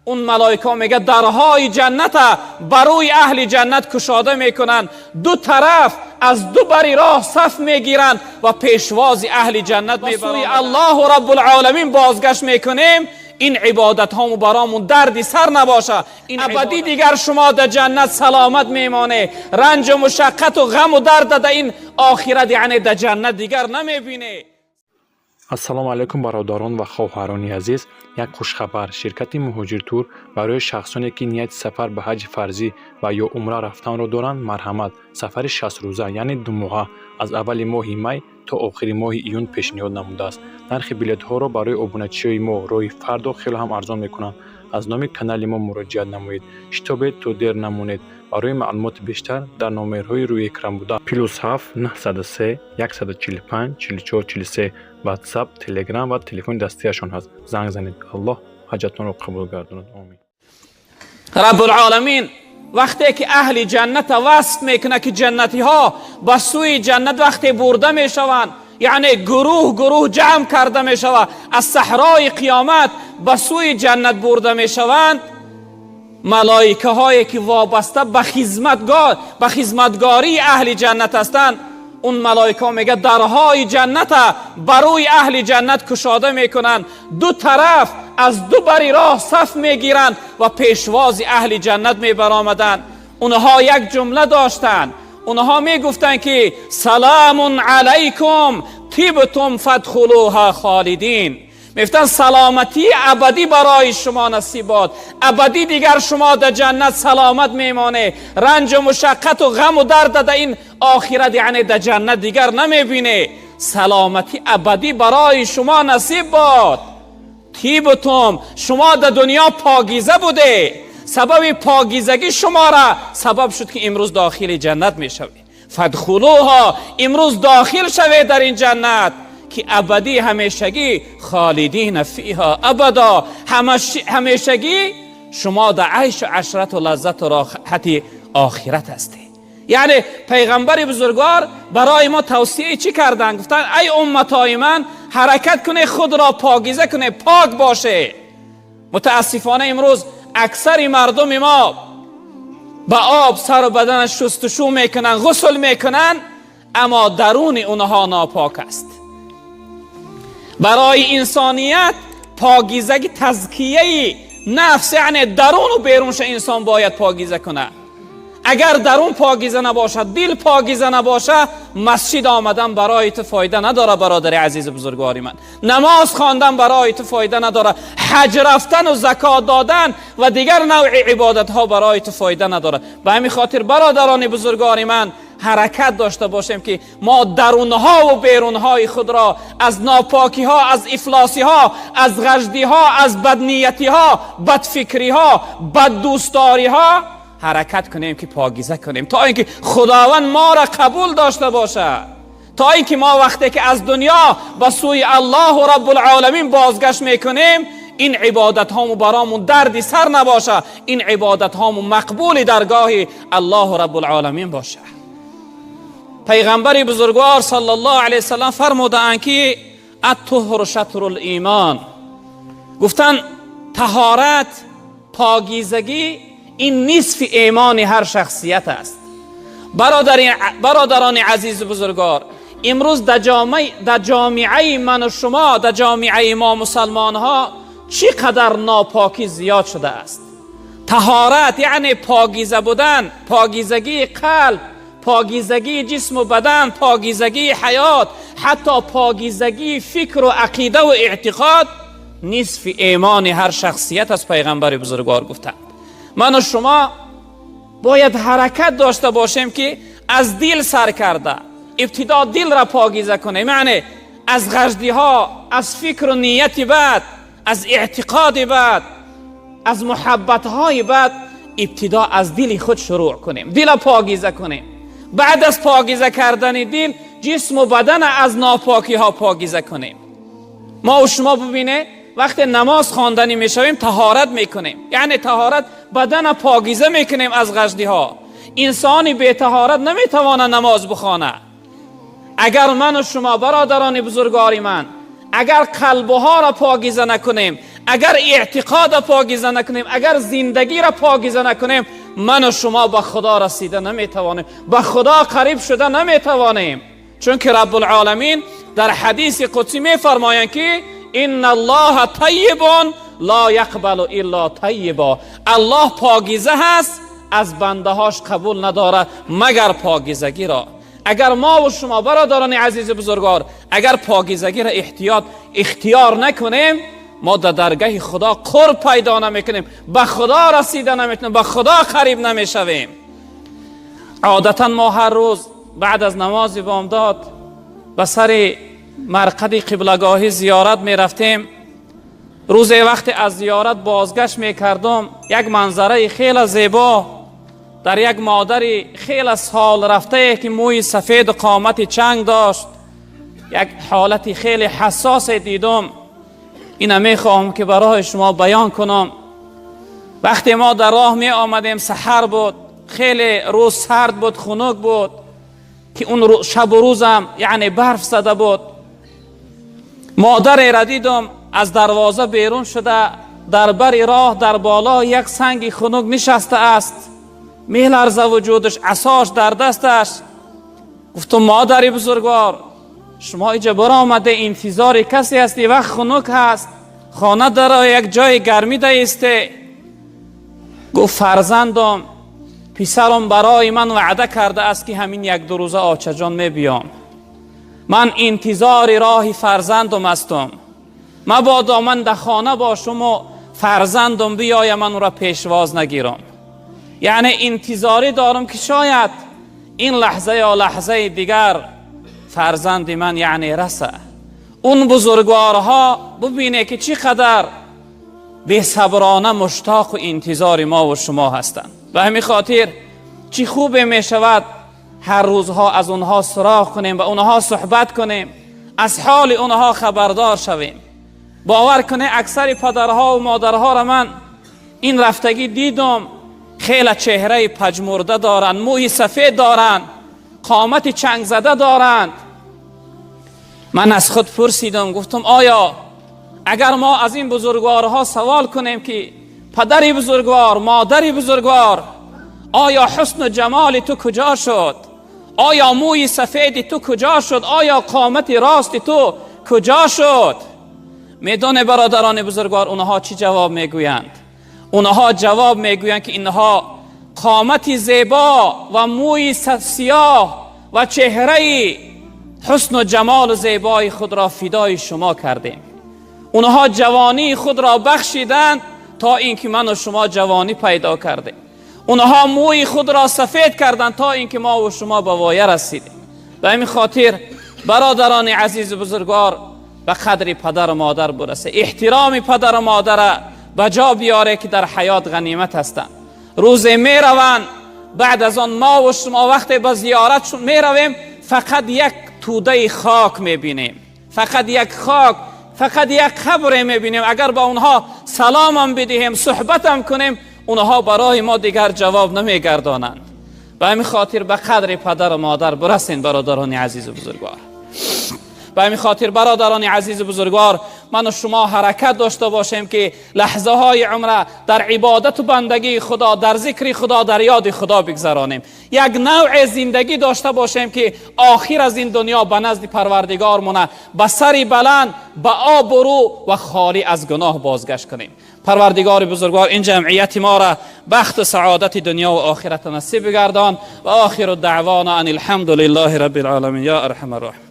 اون ملائکه میگه درهای جنت بروی اهل جنت کشاده میکنند، دو طرف از دو بری راه صف میگیرند و پیشواز اهل جنت میبرند. الله رب العالمین بازگشت میکنیم، این عبادت هامو برامون دردی سر نباشه، این ابدی دیگر شما در جنت سلامت میمانه، رنج و مشقت و غم و درد در این آخرت یعنی در جنت دیگر نمیبینه. Ассалому алайкум, бародарон ва хоҳарони азиз! Як хушхабар: ширкати «Муҳоҷиртур» барои шахсоне, ки нияти сафар ба ҳаҷи фарзӣ ва ё умра рафтанро доранд, марҳамат, сафари 60 рӯза, яъне 2 моҳа, аз аввали моҳи май то охири моҳи июн пешниҳод намудааст. Нархи билетҳоро барои обуначиёни мо роҳи фардо хеле ҳам арзон мекунанд. Аз номи канали мо муроҷиат намоед, шитобед, то дер намонед. Барои маълумоти бештар дар номерҳои рӯи экран буда: +7 903 145 44 43, Ватсап, Телеграм ва телефони дастияшон ҳаст, занг занед. Аллоҳ ҳаҷатонро қабул гардонад, омин. رب العالمین وقتی که اهل جنت وصف میکنه که جنتی ها به سوی جنت وقتی برده میشوند، یعنی گروه گروه جمع کرده میشود، از صحرای قیامت به سوی جنت برده میشوند، ملائکه هایی که وابسته به خدمتگاری اهل جنت هستند، اون ملائکه میگه درهای جنت بروی اهل جنت کشاده میکنند، دو طرف از دو بری راه صف میگیرند و پیشواز اهل جنت میبرآمدند. اونها یک جمله داشتند، اونها میگفتند که سلام علیکم طبتم فادخلوها خالدین. میگفتن سلامتی ابدی برای شما نصیب باد، ابدی دیگر شما در جنت سلامت میمانه، رنج و مشقت و غم و درد در این آخرت یعنی در جنت دیگر نمیبینه، سلامتی ابدی برای شما نصیب باد. طبتم، شما در دنیا پاکیزه بوده، سبب پاکیزگی شما را سبب شد که امروز داخل جنت میشوید. فادخلوها، امروز داخل شوید در این جنت که ابدی، همیشگی، خالدین فیها ابدا، همیشگی شما در عیش و عشرت و لذت و راحت آخرت هستید. یعنی پیغمبر بزرگوار برای ما توصیه چی کردن؟ گفتن ای امتای من، حرکت کنه، خود را پاکیزه کنه، پاک باشه. متاسفانه امروز اکثر مردم ما با آب سر و بدن شستشو میکنن، غسل میکنن، اما درون اونها ناپاک است. برای انسانیت پاکیزگی، تزکیه نفس، یعنی درون و بیرونش انسان باید پاکیزه کنه. اگر درون پاکیزه نباشد، دل پاکیزه نباشه، مسجد آمدن برای تو فایده نداره. برادر عزیز بزرگواری من، نماز خواندن برای تو فایده نداره، حج رفتن و زکات دادن و دیگر نوع عبادت ها برای تو فایده نداره. به همین خاطر برادران بزرگوار من، حرکت داشته باشیم که ما درونها و بیرونهای خود را از ناپاکی ها، از افلاسی ها، از غشدی ها، از بدنیتی ها، بدفکری ها، بد دوستداری ها حرکت کنیم که پاکیزه کنیم، تا اینکه خداوند ما را قبول داشته باشه، تا اینکه ما وقتی که از دنیا به سوی الله رب العالمین بازگشت میکنیم، این عبادت هامو برامون دردی سر نباشه، این عبادت هامو مقبول درگاه الله رب العالمین باشه. پیغمبر بزرگوار صلی الله علیه وسلم فرمودند که الطهر شطر الایمان. گفتن طهارت، پاکیزگی، این نصف ایمان هر شخصیت است. برادران عزیز بزرگوار، امروز در جامعه من و شما، در جامعه ما مسلمان ها چقدر ناپاکی زیاد شده است. طهارت یعنی پاکیزه بودن، پاکیزگی قلب، پاکیزگی جسم و بدن، پاکیزگی حیات، حتی پاکیزگی فکر و عقیده و اعتقاد نصف ایمان هر شخصیت از پیغمبر بزرگوار گفتند. من و شما باید حرکت داشته باشیم که از دل سر کرده ابتدا دل را پاکیزه کنیم، یعنی از غشدی ها، از فکر و نیت بد، از اعتقاد بد، از محبت های بد، ابتدا از دل خود شروع کنیم، دل پاکیزه کنیم. بعد از پاکیزه کردن دل، جسم و بدن از ناپاکی ها پاکیزه کنیم. ما و شما ببینه، وقتی نماز خواندنی میشویم طهارت میکنیم، یعنی طهارت بدن پاکیزه میکنیم از غشدی ها. انسانی بی طهارت نمیتواند نماز بخوانه. اگر من و شما، برادران بزرگوار من، اگر قلبها را پاکیزه نکنیم، агар эътиқод покиза накунем, агар зиндагиро покиза накунем, ман ва шумо ба Худо расида наметавонем, ба Худо қариб шуда наметавонем. Чунки Раббулъоламин дар ҳадиси қудсӣ мефармоянд, ки إن الله طيب لا يقبل إلا طيبا. Аллоҳ покиза ҳаст, аз бандаҳош қабул надорад магар покизагиро. Агар мо ва шумо, бародарони азизи бузургвор, агар покизагиро эҳтиёт ихтиёр накунем, мо дар даргаҳи Худо қурб пайдо намекунем, ба Худо расида наметунем, ба Худо қариб намешавем. Одатан мо ҳар рӯз баъд аз намози бомдод ба сари марқади қиблагоҳӣ зиёрат мерафтем. Рӯзе вақте аз зиёрат бозгашт мекардум, як манзараи хеле зебо дар як модари хеле сол рафтае, ки мӯи сафеду қомати чанг дошт, як ҳолати хеле ҳассосе дидум. Ина мехоҳам, ки барои шумо баён кунам. Вақте мо дар роҳ меомадем, саҳар буд, хеле рӯз сард буд, хунук буд, ки он шабу рӯзам яъне барф зада буд. Модареро дидум, аз дарвоза берун шуда, дар бари роҳ, дар болои як санги хунук нишаста аст, меларза вуҷудаш, асош дар дасташ. Гуфтум: «Модари бузургвор, шумо иҷа баромада интизори касе ҳасти, вақт хунук ҳаст, хона даро, як ҷои гармӣ даисте». Гуфт: «Фарзандом, писарам барои ман ваъда карда аст, ки ҳамин як-ду рӯза, очаҷон, мебиём. Ман интизори роҳи фарзандам ҳастам. Мабодо ман дар хона бошуму фарзандам биёя, ман ӯро пешвоз нагирам. Яъне интизорӣ дорам, ки шояд ин лаҳза ё лаҳзаи дигар фарзанди ман яъне раса». Он бузургворҳо бубине, ки чӣ қадар бесаброна муштоқу интизори мо ва шумо ҳастанд. Ба ҳамин хотир чӣ хубе мешавад, ҳар рӯзҳо аз онҳо суроғ кунем, ба онҳо суҳбат кунем, аз ҳоли онҳо хабардор шавем. Бовар кунед, аксари падарҳо ва модарҳоро ман ин рафтагӣ дидум, хеле чеҳраи паҷмурда доранд, мӯи сафед доранд, қомати чангзада доранд. Ман аз худ пурсидам, гуфтам: оё агар мо аз ин бузургворҳо савол кунем, ки падари бузургвор, модари бузургвор, оё ҳусну ҷамоли ту куҷо шуд? Оё мӯи сафеди ту куҷо шуд? Оё қомати рости ту куҷо шуд? Медоне, бародарони бузургвор, онҳо чӣ ҷавоб мегӯянд? Онҳо ҷавоб мегӯянд, ки инҳо қомати зебо ва мӯи сиёҳ ва чеҳраи ҳусну ҷамолу зебои худро фидои шумо кардем. Онҳо ҷавонии худро бахшиданд, то ин ки ману шумо ҷавонӣ пайдо кардем. Онҳо мӯи худро сафед карданд, то ин ки мо ва шумо ба воя расидем. Ба ҳамин хотир, бародарони азизу бузургвор, ба қадри падару модар бирасе, эҳтироми падару модара ба ҷо биёре, ки дар ҳаёт ғанимат ҳастанд. Рӯзе мераванд, баъд аз он мо ва шумо вақте ба зиёрат меравем, фақат як тӯдаи хок мебинем, фақат як хок, фақат як қабре мебинем. Агар ба онҳо саломам бидиҳем, суҳбатам кунем, онҳо барои мо дигар ҷавоб намегардонанд. Ба ҳамин хотир ба қадри падару модар бирасен, бародарони азизу бузургвор. Ба ҳамин хотир, бародарони азизу бузургвор, ману шумо ҳаракат дошта бошем, ки лаҳзаҳои умра дар ибодату бандагии Худо, дар зикри Худо, дар ёди Худо бигзаронем. Як навъе зиндагӣ дошта бошем, ки охир аз ин дунё ба назди Парвардигормона ба сари баланд, ба обрӯ ва холӣ аз гуноҳ бозгашт кунем. Парвардигори бузургвор ин ҷамъияти моро бахту саодати дунё ва охират насиб бигардон. Ва охиру даъвона ан алҳамду лиллаҳи рабби العالمین. Я арҳам арроҳимин.